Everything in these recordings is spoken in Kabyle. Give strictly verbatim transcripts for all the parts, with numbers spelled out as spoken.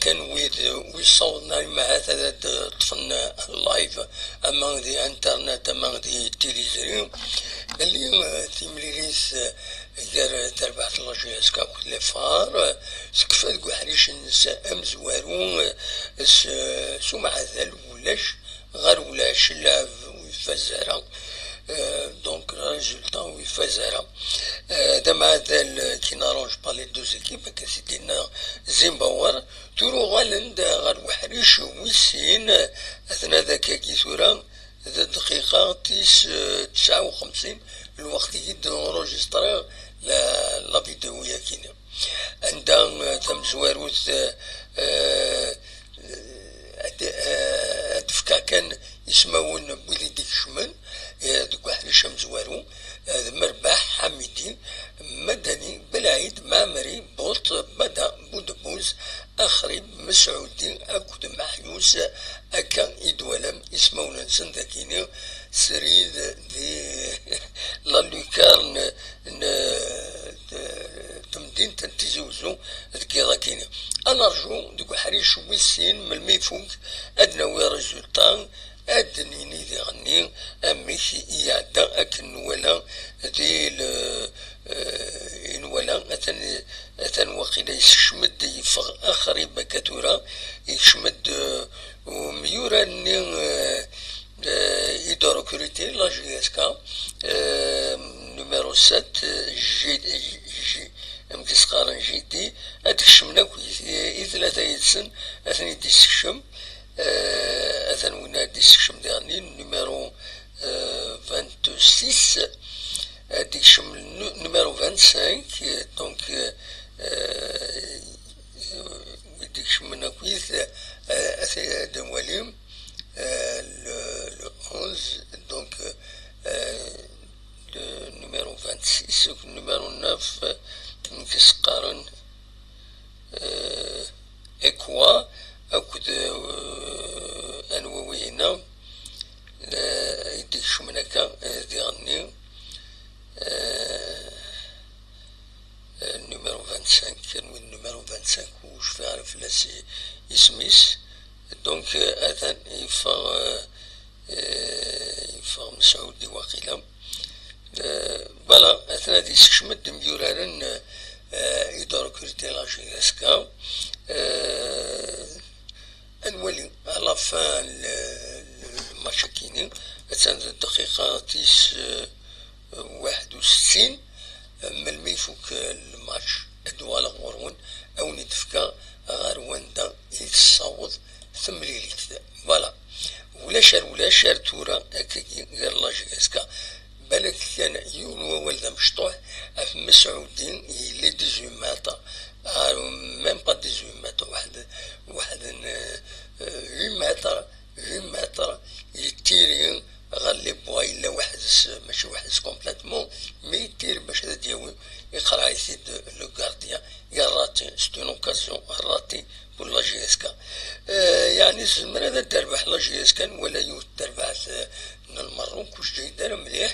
Kan wid ur yessawḍen ara, ahat ad ṭṭfen live, ama di internet, ama di tiliẓri, belli, eh, timlilit, eh, gar terbaɛt n la J S K akked les Phares, eh, tekfa deg uḥric-nnes amezwaru, eh, s, s umeɛdal ulac ɣer ulac, lɛeb ur ifaz ara. Euh, donc, le résultat ur ifaz ara. Euh, d amaɛdal, euh, qui n'arrange pas les deux équipes, akka i d-yenna Zimbauer. Tura uɣalen-d ɣer uḥric wis sin, euh, aten-a d akkagi tura, d dqiqa tis, euh, tesɛa u xemsin, lweqt i d-enregistriɣ la, la vidéo-yagi. Anda, eh, tamezwarut, eh, eh, ad, eh, ad d-fkeɣ kan ismawen n wid i d-ikecmen, eh, deg uḥric amezwaru, eh, d Merbaḥ Ḥamidi, Madani Belɛid, Maɛmeri Buṭ, Bada Budbuz, Axrib Mesɛudi akked Maḥyus. Akka i d-twalam ismawen-nsen dagini srid di la lucarne n, n temdint n Tizi Uzzu deg yiḍ-akini. Ad nerju deg uḥric wis sin, melmi ifuk ad nawi résultat, ad d-nini diɣenni amek i iɛedda. Akken nwala di le, eh, i nwala, atan, atan waqila yessekcem-d, yeffeɣ Axrib akka tura, yekcem-d, eh, umyura-nni, eh, euh, i d-recruter la J S K, euh, numéro sept, euh, J, J, amek i s-qqaren, J D, ad d-kecmen akk i, i tlata yid-sen, ad ten-id-yessekcem, euh, atan win ad d-yessekcem diɣenni, numéro, euh, vingt-six, ad d-yekcem nu-, numéro vingt-cinq, euh, donc, euh, euh, i d-ikecmen akkit, euh, ad t-, ad nwali. Euh, le, le onze, donc, euh, le numéro vingt-six, le numéro neuf, euh, amek i s-qqaren, euh, Ekwa, akked, euh, anwa wihin-a, euh, i d-ikecmen akka, euh, diɣenni, euh, euh, numéro vingt-cinq, anwi numéro vingt-cinq, ur cfiɣ ara fell-as i-, isem-is. Donc, euh, atan yeffeɣ, euh, euh, yeffeɣ Mesɛudi waqila. Euh, voilà, atan ad yessekcem-d imyuraren, euh, i d-recruter la J S K. Euh, ad nwali, à la fin, le, le, le match-akini, atan d dqiqa tis, euh, waḥed u settin, melmi ifuk, euh, le match, ad uɣaleɣ ɣur-wen, ad wen-id-fkeɣ ɣer wanda i tessaweḍ temlilit. Voilà. Ulac ar ulac ar tura akkagi gar la J S K. Balak kan yiwen wawal d amecṭuḥ ɣef Mesɛudi, il est dix-huit mètres, ah, même pas dix-huit mètres, waḥed, waḥed n, euh, huit mètres, huit mètres, yettiri ɣer les bois, yella weḥd-s, mačči weḥd-s complètement, mais yettiri bac ad d-yawi, iqerɛi-t-id le gardien, yerra-t, c'est une occasion ratée pour la J S K. Euh, yeɛni tezmer ad d-terbeḥ la J S K, nwala yiwet terbaɛt, euh, n Lmerruk, ur d-teǧǧi ara mliḥ.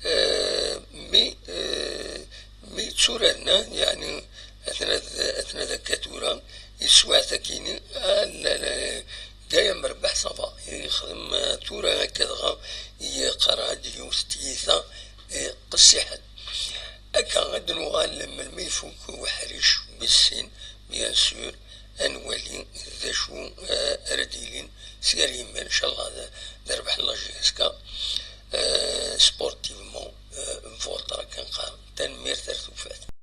Euh, mais, euh, mi tturaren-a, yeɛni, atna d, atna d akka tura, yeswaɛt akini, ah, la, la, dayem rbeḥ, ça va. Yexdem, euh, tura akka dɣa, yeqra-d yiwet n tyita, eh, qessiḥen. Akka, ad nuɣal melmi ifuk uḥric wis sin, bien sûr, ad nwali d acu, eh, ara d-yilin seg ar yimir, inchallah, d, d rrbeḥ n la J S K, eh, sportivement, eh, vôtre, akken qqaren. Tanemmirt.